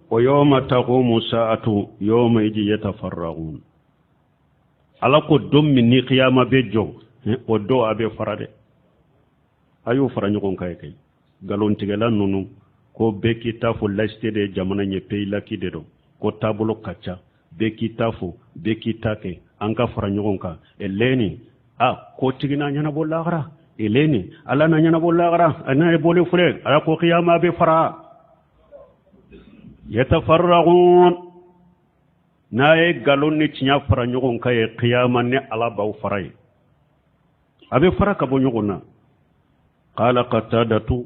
Wa yawma taqumu sa'atu yawma idin yatafarraqun. Ala ko don min ni kiyama bɛ jɔ, o don a bɛ fara dɛ. A y'o fara ɲɔgɔn kan ye kɛ nkalontigɛla ninnu ko bɛɛ k'i ta fɔ laïcité de ye jamana ɲɛ pays laïque de don ko taabolo ka ca bɛɛ k'i ta fɔ bɛɛ k'i ta kɛ an ka fara ɲɔgɔn kan eleni a ko tigi na ɲɛnabɔ lahara eleni ala na ɲɛnabɔ lahara a n'a ye bɔli filɛ ala ko kiyama bɛ fara yatafarraqun n'a ye nkalon ni tiɲɛ fara ɲɔgɔn kan ye kiyama ni ala b'aw fara ye a bɛ fara ka bɔ ɲɔgɔn na qala qatadatu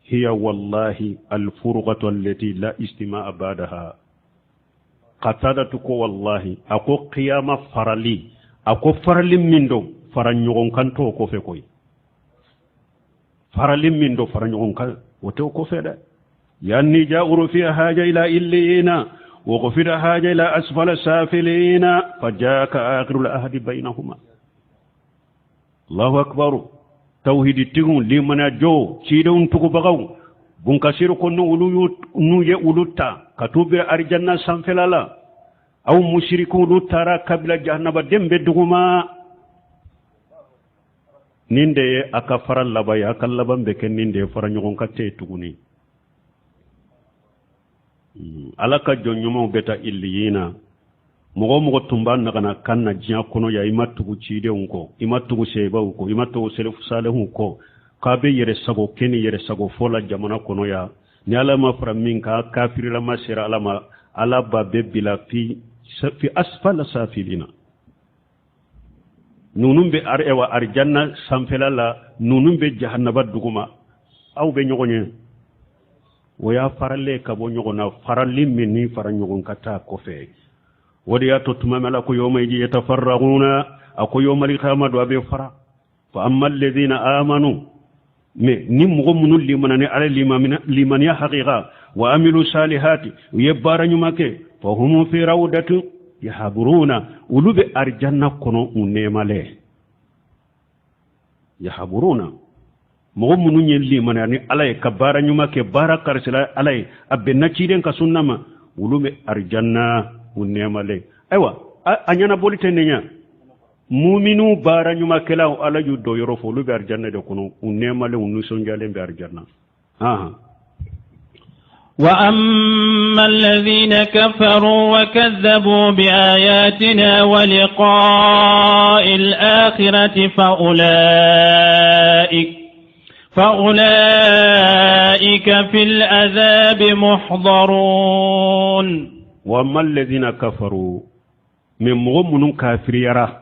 hiya wallahi alfurqatu allati la istima'a ba'daha. Qatadatu ko wallahi, a ko kiyama farali, a ko farali min don fara ɲɔgɔn kan t'o kɔfɛ koyi. Farali min don fara ɲɔgɔn kan o t'o kɔfɛ dɛ. Yani ja'uru fi haja ila illiyina wa ghufira haja ila asfala safilina fajaka akhirul ahdi bainahuma. Allahu akbar. Tawhiditigiw, limaniyajɔnw, cidenw tugubagaw, bunkasiru ko n'olu y'u n'u ye olu ta ka t'u bila arijanna sanfɛla la, aw musirikiw olu taara kabila jahanabaden bɛ duguma. Nin de ye a ka fara laban ye, a ka laban bɛ kɛ nin de ye, fara ɲɔgɔn kan tɛ yen tuguni. Ala ka jɔn ɲumanw bɛ taa iliyina. Mɔgɔ o mɔgɔ tun b'a nagana kan na diɲɛ kɔnɔ yan, i ma tugu cidenw kɔ, i ma tugu sebaw kɔ, i ma tugu selefu salehuw kɔ, k'a bɛ yɛrɛ sago kɛ ni yɛrɛ sago fɔ la jamana kɔnɔ yan, ni ala ma fara min kan, kafirilama sera ala ma, ala b'a bɛɛ bila fi asfala safilina. Ninnu bɛ ewa arijanna sanfɛla la, ninnu bɛ jahanaba duguma, aw bɛ ɲɔgɔn ye. O y'a faralen ka bɔ ɲɔgɔn na, farali min ni fara ɲɔgɔn kan t'a kɔfɛ. O de y'a to tuma min ala ko yawma idin yatafarraquna, a ko yawmal qiyama don a bɛ fara. Fa amma alladhina amanu, mais ni mɔgɔ minnu limana ni ala limaniya hakika, wa amilu salihati, u ye baara ɲuman kɛ, fa hum fi rawdatin yahaburuna, olu bɛ arijanna kɔnɔ u nɛɛmalen. Yahaburuna, mɔgɔ minnu ye limaniya ni ala ye ka baara ɲuman kɛ, baara karisila ala ye, a bɛnna ciden ka sunna ma, olu bɛ arijanna u nɛɛmalen. Ayiwa, a ɲɛnabɔli tɛ nin ye. Muminu baara ɲumankɛlaw, ala y'u dɔ yɔrɔ fɔ, olu bɛ arijanna de kɔnɔ, u nɛɛmalen, u nisɔndiyalen bɛ arijanna. وأما الذين كفروا وكذبوا بآياتنا ولقاء الآخرة فأولئك في العذاب محضرون. وأما الذين كفروا من مغمن كافريرا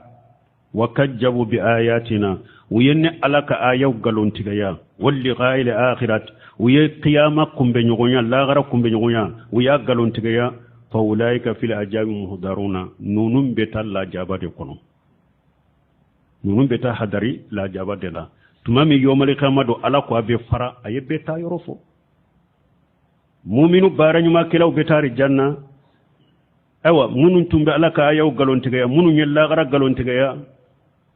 وكذبوا بآياتنا وين على كآية قالون تجيا واللقاء الآخرة ويا قيامة كم بنيغونيا لا غرا كم بنيغونيا ويا قالون تجيا فأولئك في العذاب محضرون. نونم بتا لا جابا ديكونو نونم بتا حضري لا جابا دلا تمامي يوم القيامة دو على كوا بفرا أي بتا يرفو مؤمن بارن ما كلاو بتا الجنة. أيوة منون تنبأ لك آية وقالون تجيا منون يلا غرا قالون تجيا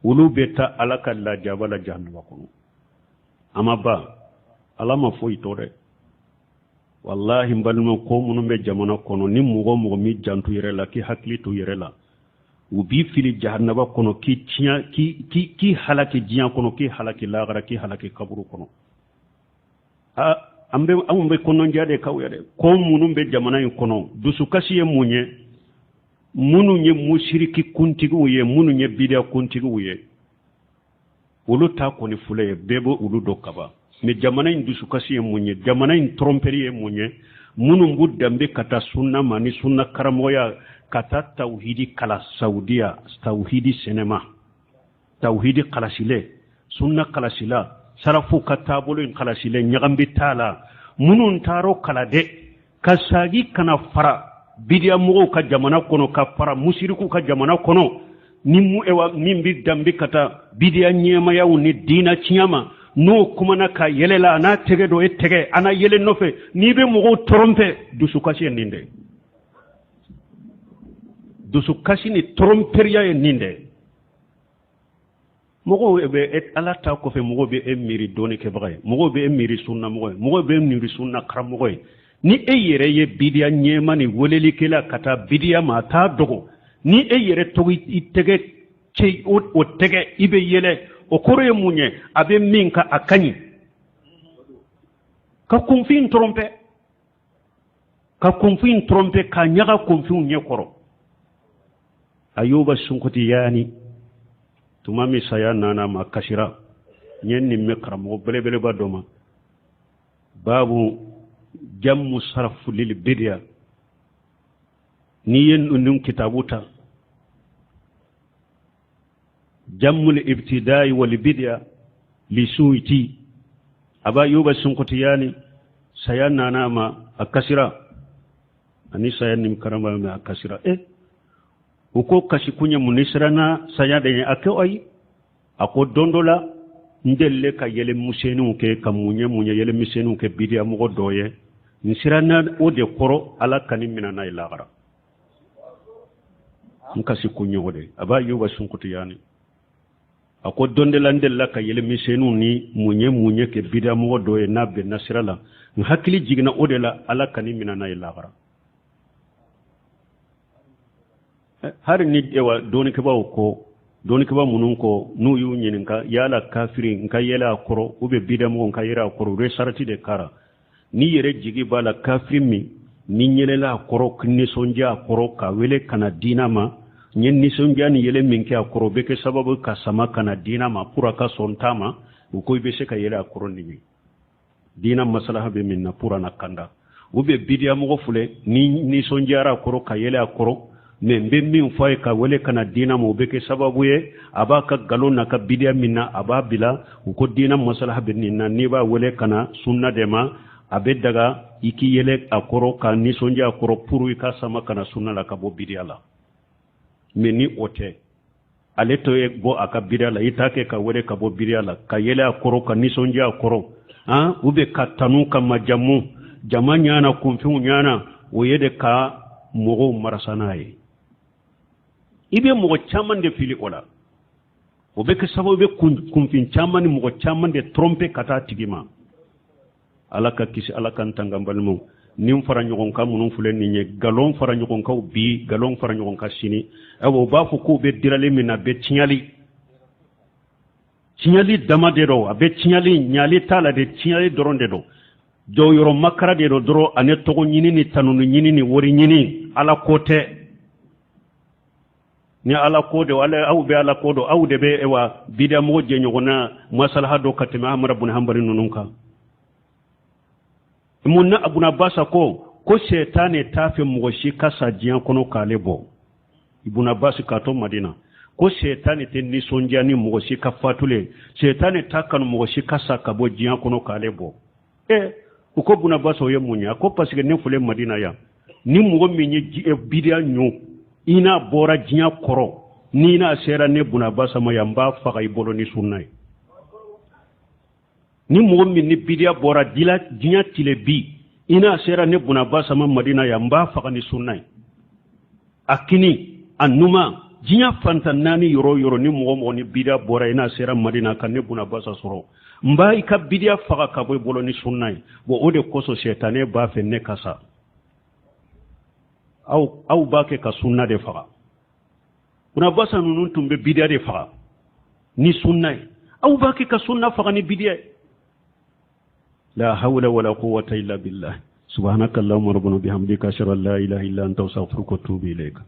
ولو بيتا على كلا جابا لا جهنم كونو. أما با ala ma foyi to dɛ. Wallahi n balima, ko minnu bɛ jamana kɔnɔ, ni mɔgɔ o mɔgɔ m'i janto yɛrɛ la, k'i hakili to yɛrɛ la, u b'i fili jahanaba kɔnɔ, k'i tiɲɛ, k'i halaki diɲɛ kɔnɔ, k'i halaki lahara, k'i halaki kaburu kɔnɔ. An bɛ, anw bɛ kɔnɔnja de k'aw ye dɛ. Ko minnu bɛ jamana in kɔnɔ, dusukasi ye mun ye? Minnu ye musiriki kuntigiw ye, minnu ye bidiya kuntigiw ye, olu ta kɔni filɛ ye, bɛɛ bɛ olu dɔn kaban. Mais jamana in dusukasi ye mun ye? Jamana in tromperie ye mun ye? Minnu b'u danbe ka taa sunna ma ni sunna karamɔgɔya, ka taa tawhidi kala Saudiya, tawhidi sɛnɛma, tawhidi kalasile, sunna kalasila, sarafu ka taabolo in kalasile, ɲagambi t'a la. Minnu taar'o kala dɛ, ka sagi kana fara bidiya mɔgɔw ka jamana kɔnɔ, ka fara musiriku ka jamana kɔnɔ, ni mu ewa min bɛ danbe ka taa bidiya ɲɛmayaw ni diina tiɲɛ ma, n'o kumana ka yɛlɛ la, a n'a tɛgɛ don e tɛgɛ, a n'a yɛlɛ nɔfɛ, n'i bɛ mɔgɔw tromper, dusukasi ye nin dɛ. Dusukasi ni tromperia ye nin dɛ. Mɔgɔw bɛ e, ala ta kɔfɛ, mɔgɔw bɛ e miiri dɔɔni kɛbaga ye, mɔgɔw bɛ e miiri sunna mɔgɔ ye, mɔgɔw bɛ e miiri sunna karamɔgɔ ye. Ni e yɛrɛ ye bidiya ɲɛma ni welelikɛla ka taa bidiya ma, a t'a dogo. Ni e yɛrɛ to i tɛgɛ cɛ o tɛgɛ i bɛ yɛlɛ, o kɔrɔ ye mun ye? A bɛ min kan a ka ɲi. Ka kunfin tromper, ka kunfin tromper, ka ɲaga kunfinw ɲɛ kɔrɔ. Ayuba Sunkutiyani, tuma min saya nana ma, kasira. N ye nin mɛn karamɔgɔ belebeleba dɔ ma, babu jammu sarfu lil bidiya. N'i ye ninnu kitabu ta, jammul ibtidai wal bidiya li Suwiti, aba Ayuba Sunkutiyani saya nana ma, a kasira. Ani saya nin karama mɛ, a kasira. E u ko kasi kun ye mun? Ni siranna saya de ye? A ko ayi. A ko don dɔ la n delile ka yɛlɛ misɛnninw kɛ, ka mun ye mun ye, yɛlɛ misɛnninw kɛ bidiya mɔgɔ dɔ ye. N siranna o de kɔrɔ, Ala ka nin minɛ n'a ye lahara. N kasi kun ye o de. Aba Ayuba Sunkutiyani a ko don dɔ la n delila ka yɛlɛ misɛnninw ni mun ye mun ye kɛ bidiya mɔgɔ dɔ ye, n'a bɛnna sira la, n hakili jiginna o de la, Ala ka nin minɛ n'a ye lahara. Hari ni ewa dɔnnikɛbaaw ko, dɔnnikɛbaa minnu ko n'u y'u ɲininka yala kafiri n ka yɛlɛ a kɔrɔ ou bien bidamɔgɔ n ka yɛlɛ a kɔrɔ, u bɛ sarati de kara. N'i yɛrɛ jigi b'a la, kafiri min ni yɛlɛla a kɔrɔ, nisɔndiya a kɔrɔ, ka wele ka na diina ma, n ye nisɔndiya ni yɛlɛ min kɛ a kɔrɔ, o bɛ kɛ sababu ka sama ka na diina ma pour a ka sɔn ta ma, u ko i bɛ se ka yɛlɛ a kɔrɔ nin ye diina masalaha bɛ min na pour a na kanda. U bɛ bidiyamɔgɔ filɛ ni nisɔndiyara a kɔrɔ ka yɛlɛ a kɔrɔ, mais n bɛ min fɔ a ye ka wele ka na diina ma, o bɛ kɛ sababu ye a b'a ka nkalon n'a ka bidiya min na, a b'a bila. U ko diina masalaha bɛ nin na, n'i b'a wele ka na sunna de ma, a bɛ daga i k'i yɛlɛ a kɔrɔ ka nisɔndiya a kɔrɔ pour i ka sama ka na sunna la ka bɔ bidiya la. Mais ni o tɛ, ale to ye bɔ a ka bidiya la, i t'a kɛ ka wele ka bɔ bidiya la, ka yɛlɛ a kɔrɔ, ka nisɔndiya a kɔrɔ, han, u bɛ ka tanu ka majamu jama ɲana, kunfinw ɲana, o ye de ka mɔgɔw marasa n'a ye. I bɛ mɔgɔ caman de fili o la, o bɛ kɛ sababu bɛ kunfin caman ni mɔgɔ caman de tromper ka taa tigi ma. Ala ka kisi, Ala ka n tanga. Balimaw, nin fara ɲɔgɔn kan minnu filɛ nin ye, nkalon fara ɲɔgɔn kan bi, nkalon fara ɲɔgɔn kan sini, ayiwa, u b'a fɔ k'u bɛ dirali min na, a bɛ tiɲɛli tiɲɛli dama de don. A bɛ tiɲɛli, ɲali t'a la de, tiɲɛli dɔrɔn de don. Jɔyɔrɔ makara de don dɔrɔn, ani tɔgɔ ɲini ni tanuni ɲini ni wari ɲini. Ala ko tɛ. Ni Ala ko don, ala aw bɛ Ala ko don, aw de bɛ ewa bidamɔgɔ jɛɲɔgɔnna masalaha dɔ ka tɛmɛ Amara bun Hanbali ninnu kan. Mun na Abuna Basa ko sɛtanɛ t'a fɛ mɔgɔ si ka sa diɲɛ kɔnɔ k'ale bɔ? Ibuna Basi k'a to Madina ko sɛtanɛ tɛ nisɔndiya ni mɔgɔ si ka fatulen, sɛtanɛ t'a kanu mɔgɔ si ka sa ka bɔ diɲɛ kɔnɔ k'ale bɔ. Ɛ, u ko Buna Basa, o ye mun ye? A ko parce que ne filɛ Madina yan, ni mɔgɔ min ye bidiya ɲɔ i n'a bɔra diɲɛ kɔrɔ, ni n'a sera ne Buna Basa ma yan, n b'a faga i bolo ni sunna ye. Ni mɔgɔ min ni bidiya bɔra diɲɛ tile bi, i n'a sera ne Buna Basa ma Madina yan, n b'a faga ni sunna ye. A kini a numan, diɲɛ fantan naani yɔrɔ o yɔrɔ, ni mɔgɔ mɔgɔ ni bidiya bɔra, i n'a sera Madina ka ne Buna Basa sɔrɔ, n b'a i ka bidiya faga ka bɔ i bolo ni sunna ye. Bon, o de kosɔn sɛtanɛ b'a fɛ ne ka sa. Aw b'a kɛ ka sunna de faga. Buna Basa ninnu tun bɛ bidiya de faga ni sunna ye, aw b'a kɛ ka sunna faga ni bidiya ye. La hawla wala quwwata illa billah. Subhanaka allahumma rabbana bihamdika, ashhadu an la ilaha illa anta, astaghfiruka wa atubu ilayka.